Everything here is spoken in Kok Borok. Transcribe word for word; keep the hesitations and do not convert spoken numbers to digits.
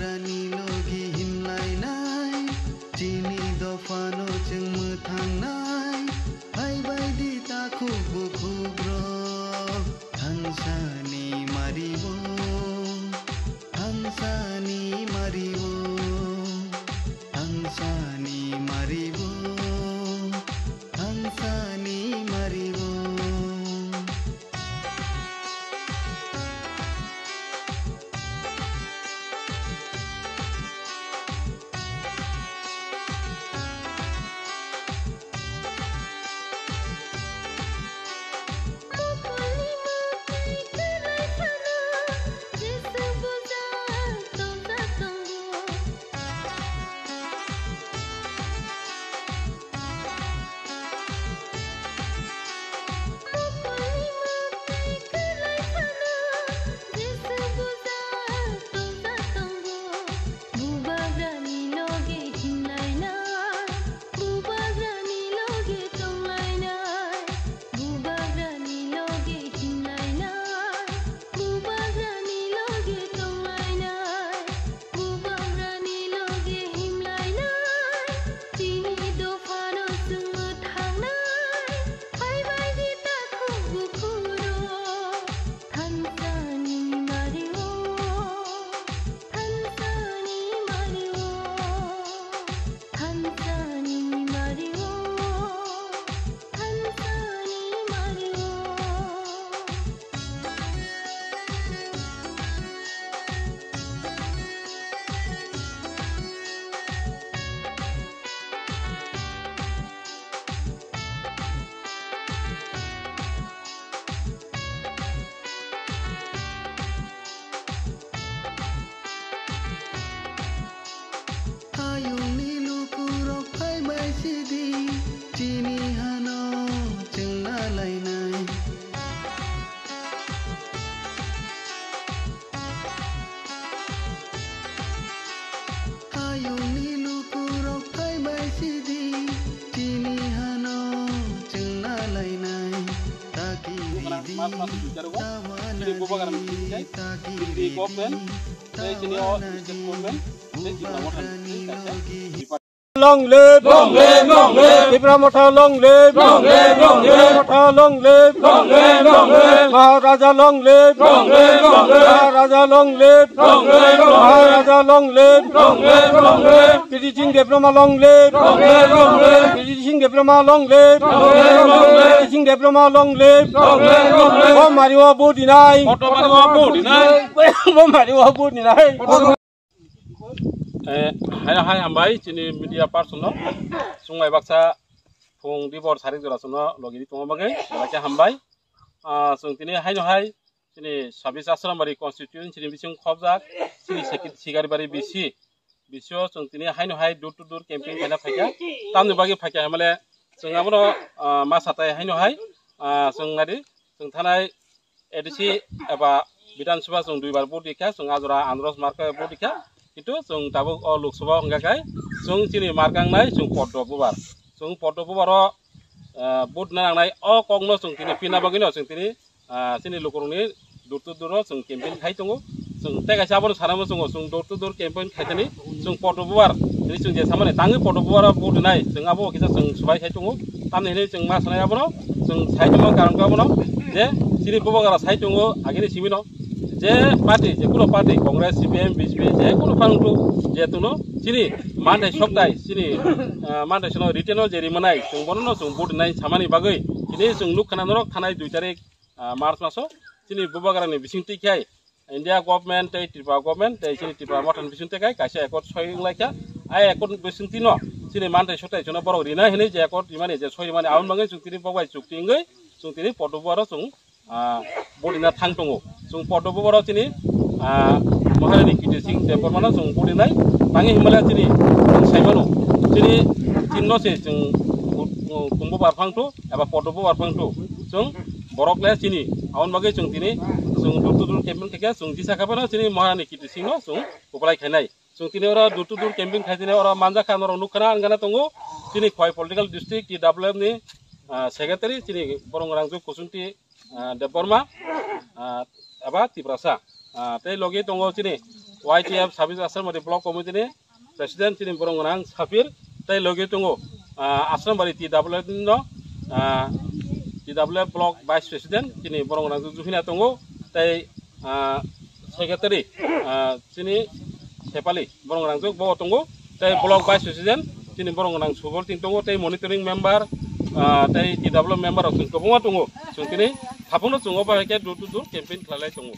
Rani logi himlainai, chini dophano chwng mwthangnai, hai bai di takhuk bukhuk rok. Thangsani mario, thangsani mario, thangsani mario, thangsani mario. Bubagrani loge himlainai, bubagrani loge tonglainai, bubagrani loge himlainai, bubagrani loge tonglainai, bubagrani loge himlainai, chini dophano chwng mwthangnai, hai bai di takhuk bukhuk rok. Thansani mario, thansani mario, thansani mario, thansani mario. Hayungni lukurok phai bai sidi, chini hano chwngna lainai. Hayungni lukurok phai bai sidi, chini hano chwngna lainai. Taki ridi, tawanani, taki ridi, taki ridi. Chini government, tei chini o state government, tei Tipra Motha ni kaisa. Long live! Long live! Long live! Tipra Motha long live! Long live! Long live! Tipra Motha long live! Long live! Long live! Maharaja long live! Long live! Long live! Maharaja long live! Long live! Long live! Maharaja long live! Long live! Long live! Kiti Singh Debbarma long live! Long live! Long live! Kiti Singh Debbarma long live! Long live! Long live! Kiti Singh Debbarma long live! Long live! Long live! Bo mari o bo dinai! Bo mari o bo dinai! Eh, hai, hai, hambai, chini media person no. Chwng bai baksa phung dibor sarik jora chwngno logi di tongma bagwi, belai khe hambai. Ah, chwng tini haino hai, chini sabis Asrambari constituency ni bising khobjak, chini Seki-, Sigaribari B C, B C o chwng tini haino hai door to door campaign khaina phaikha. Tamni bagwi phaikha hamale, chwng abono, ah, ma satai haino hai, ah, chwng nadi, chwng thanai A D C eba Bidhan Sabha chwng duibar vote rikha, chwng ajora Andros Marka vote rikha, kintu chwng tabuk o Lok Sabha hwnkha khai chwng chini markang nai chwng poddo bubar. Chwng poddo bubar o, ah, vote na nangnai o kokno chwng tini pina bagwino chwng tini, ah, chini lukurokni door to door o chwng campaign khai tongo. Chwng tei kaisa abono sanamo chwngo, chwng door to door campaign khaitani chwng poddo bubar, tini chwng je samani tangwi poddo bubar o vote rinai, chwng abo kisa chwng swbai khai tongo. Tamni hinwi chwng ma sanai abono, chwng sai tongma karon khe abono je chini bubagra sai tongo agini simino, je party, je kuno party, Congress, C P M, B J P, je kuno phang tu, je tuno chini manthai soktai, chini, ah, manthai sono written o je rimanai, chwng bono no chwng vote rinai samani bagwi, tini chwng nuk khana norok thanai dui tarik, ah, March maso, chini bubagrani bisingtwi khai India government tei Tripura government tei chini Tipra Mothani bisingtwi khai kaisa accord soi wnglaikha. Ai accord bisingtwino chini manthai sotai chwngno borok rinai hinwi je accord rimani, je soi rimani, aboni bagwi chwng tini bokbai chukti wngwi chwng tini poddo bubar o chwng, ah, vote rina thang tongo. Chwng poddo bubar o chini, ah, Maharani Kirti Singh Debbarmano chwng vote rinai. Tangwi hinmale chini chwng saimano, chini tinno se chwng, uh, kumbo barphang thu eba poddo bubar phang thu. Chwng borok le chini, aboni bagwi chwng tini chwng door to door campaign khaikha, chwng disa kha phano chini Maharani Kirti Singhno chwng kwplai khainai. Chwng tini oro door to door campaign khai tini oro manjakha, norok nukha na, ang gana tongo chini Khowai political district T W F ni, ah, secretary chini borong Rangju Kuchungti, ah, Debbarma, ah, aba Tiprasa, ah, tei logi tongo chini Y T F Sabis Asrambari Block Committee ni President chini borong gwnang Sapir, tei logi tongo, ah, Asrambari T W F no, ah, T W F Block Vice President chini borong gwnang Juhina tongo, tei, ah, Secretary, ah, chini Sepali borong gwnang bo tongo, tei Block Vice President chini borong gwnang Subol Ting tongo, tei Monitoring Member, ah, tei T W F member rok chwng kwbangma tongo. Chwng tini haphangno chwng obo hai khe door to door campaign khlailai tongo.